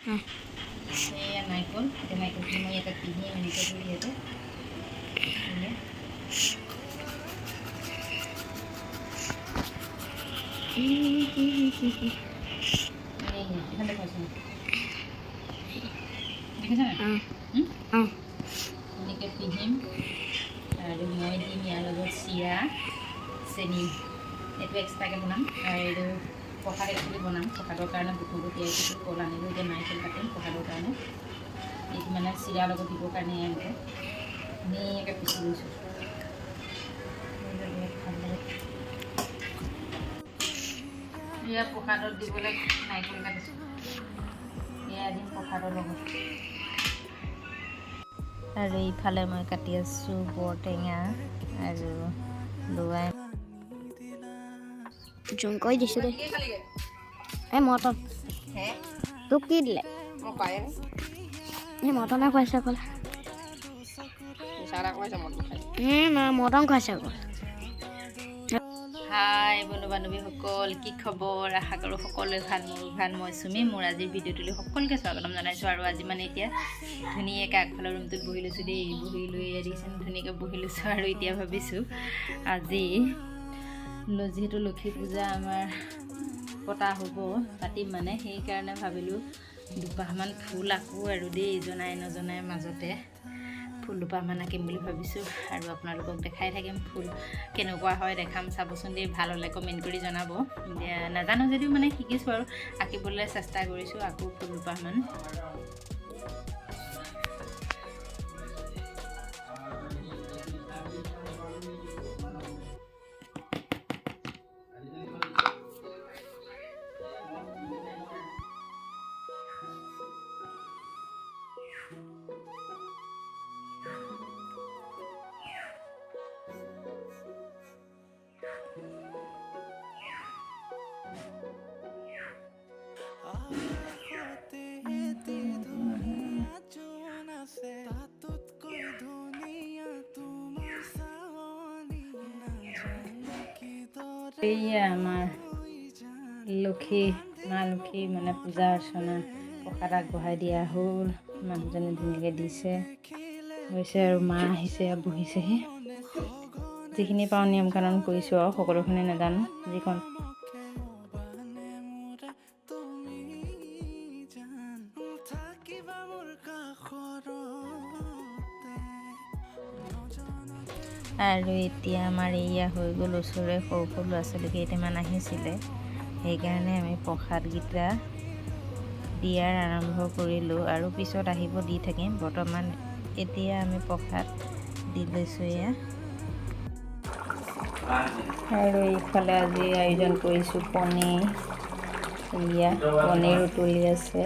এয়া নাৰিকল। এতিয়া নাৰিকলখিনি মই ইয়াতে পিহিম এনেকৈ কৰি ইয়াতে। এয়া। এইয়া, এইফালে দেখুৱাচোন, দেখিছা নাই? হুম? অঁ। এনেকৈ পিহিম আৰু মই দিম ইয়াৰ লগত চিৰা, চেনি। এইটো এক্সট্ৰাকৈ বনাম আৰু এইটো প্ৰসাদ একচুৱেলি বনাম। প্ৰসাদৰ কাৰণে বুটমগু তিয়াই থৈছোঁ, কল আনিলোঁ, এতিয়া নাৰিকল কাটিম প্ৰসাদৰ কাৰণে। এইটো মানে চিৰাৰ লগত দিবৰ কাৰণে এনেকৈ ধুনীয়াকৈ পিচি লৈছোঁ। ভাল লাগে। এয়া প্ৰসাদত দিবলৈ নাৰিকল কাটিছোঁ, এয়া দিম প্ৰসাদৰ লগত। আৰু ইফালে মই কাটি আছোঁ বৰটেঙা আৰু লোৱাই। জুম কৰি দিছোঁ দেই। এই মটন তোক কি দিলে? এই মটনে খুৱাইছে অকল। না, মটন খুৱাইছে অকল। হাই বন্ধু বান্ধৱীসকল, কি খবৰ? আশা কৰোঁ সকলোৱে ভাল, মোৰো ভাল। মই চুমি, মোৰ আজিৰ ভিডিঅ'টোলৈ সকলোকে স্বাগতম জনাইছোঁ। আৰু আজি মানে এতিয়া ধুনীয়াকৈ আগফালৰ ৰুমটোত বহি লৈছোঁ দেই। বহি লৈ দেখিছেনে, ধুনীয়াকৈ বহি লৈছোঁ। আৰু এতিয়া ভাবিছোঁ আজি যিহেতু লক্ষী পূজা আমাৰ পতা হ'ব, পাতিম মানে, সেইকাৰণে ভাবিলোঁ দুপাহমান ফুল আঁকো আৰু দেই। জনাই নজনাই মাজতে ফুল দুপাহমান আঁকিম বুলি ভাবিছোঁ আৰু আপোনালোকক দেখাই থাকিম। ফুল কেনেকুৱা হয় দেখাম, চাবচোন দেই। ভাল হ'লে কমেণ্ট কৰি জনাব। এতিয়া নাজানো যদিও মানে শিকিছোঁ আৰু আঁকিবলৈ চেষ্টা কৰিছোঁ আকৌ ফুল দুপাহমান। এইয়া আমাৰ লক্ষী, মা লক্ষী মানে পূজা অৰ্চনা, প্ৰসাদ আগবঢ়াই দিয়া হ'ল। মানুহজনে ধুনীয়াকৈ দিছে, হৈছে আৰু মা আহিছে, বহিছেহি। যিখিনি পাওঁ নিয়ম কানুন কৰিছোঁ আৰু সকলোখিনি নাজানো যিকণ। আৰু এতিয়া আমাৰ এয়া হৈ গ'ল। ওচৰৰে সৰু সৰু ল'ৰা ছোৱালী কেইটামান আহিছিলে, সেইকাৰণে আমি প্ৰসাদকেইটা দিয়াৰ আৰম্ভ কৰিলোঁ। আৰু পিছত আহিব, দি থাকিম। বৰ্তমান এতিয়া আমি প্ৰসাদ দি লৈছোঁ এয়া। আৰু এইফালে আজি আয়োজন কৰিছোঁ পনীৰ। এয়া পনীৰ উতলি আছে,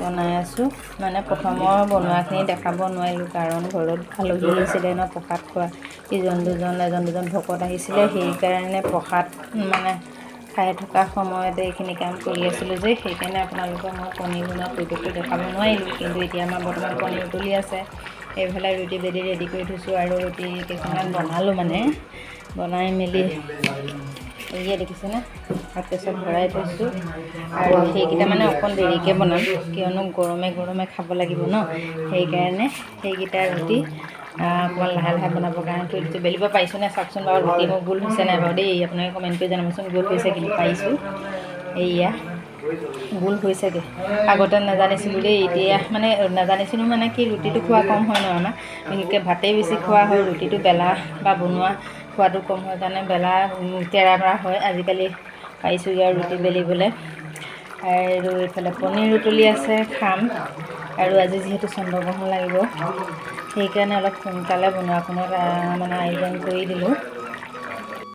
বনাই আছোঁ। মানে প্ৰথমৰ বনোৱাখিনি দেখাব নোৱাৰিলোঁ, কাৰণ ঘৰত আলহী আহিছিলে ন প্ৰসাদ খোৱা, ইজন দুজন, এজন দুজন ভকত আহিছিলে। সেইকাৰণে প্ৰসাদ মানে খাই থকা সময়তে এইখিনি কাম কৰি আছিলোঁ যে, সেইকাৰণে আপোনালোকক মই পনীৰ বনোৱা পৰিৱেশটো দেখাব নোৱাৰিলোঁ। কিন্তু এতিয়া আমাৰ বৰ্তমান পনীৰ উতলি আছে। এইফালে ৰুটি বেলি ৰেডি কৰি থৈছোঁ আৰু ৰুটি কেইখনমান বনালোঁ, মানে বনাই মেলি এয়ে দেখিছেনে, হাত পেছত ভৰাই থৈছোঁ। আৰু সেইকেইটা মানে অকণ দেৰিকৈ বনাম, কিয়নো গৰমে গৰমে খাব লাগিব ন, সেইকাৰণে সেইকেইটা ৰুটি অকণমান লাহে লাহে বনাবৰ কাৰণে থৈ দিছোঁ। বেলিব পাৰিছোঁ নে চাওকচোন বাৰু। ৰুটি মোৰ গোল হৈছে নাই বাৰু দেই? আপোনালোকে কমেণ্ট কৰি জনাবচোন। গোল হৈছে কিন্তু, পাৰিছোঁ। এইয়া গোল হৈছেগৈ। আগতে নাজানিছিলোঁ দেই, এতিয়া মানে নাজানিছিলোঁ মানে কি, ৰুটিটো খোৱা কম হয় ন আমাৰ, বিশেষকৈ ভাতেই বেছি খোৱা হয়। ৰুটিটো বেলা বা বনোৱা খোৱাটো কম হয় কাৰণে বেলা তেৰা মেৰা হয়। আজিকালি পাৰিছোঁগৈ আৰু ৰুটি বেলিবলৈ। আৰু এইফালে পনীৰ উতলি আছে, খাম। আৰু আজি যিহেতু চন্দ্ৰগ্ৰহণ লাগিব, সেইকাৰণে অলপ সোনকালে বনোৱা খনত মানে আয়োজন কৰি দিলোঁ।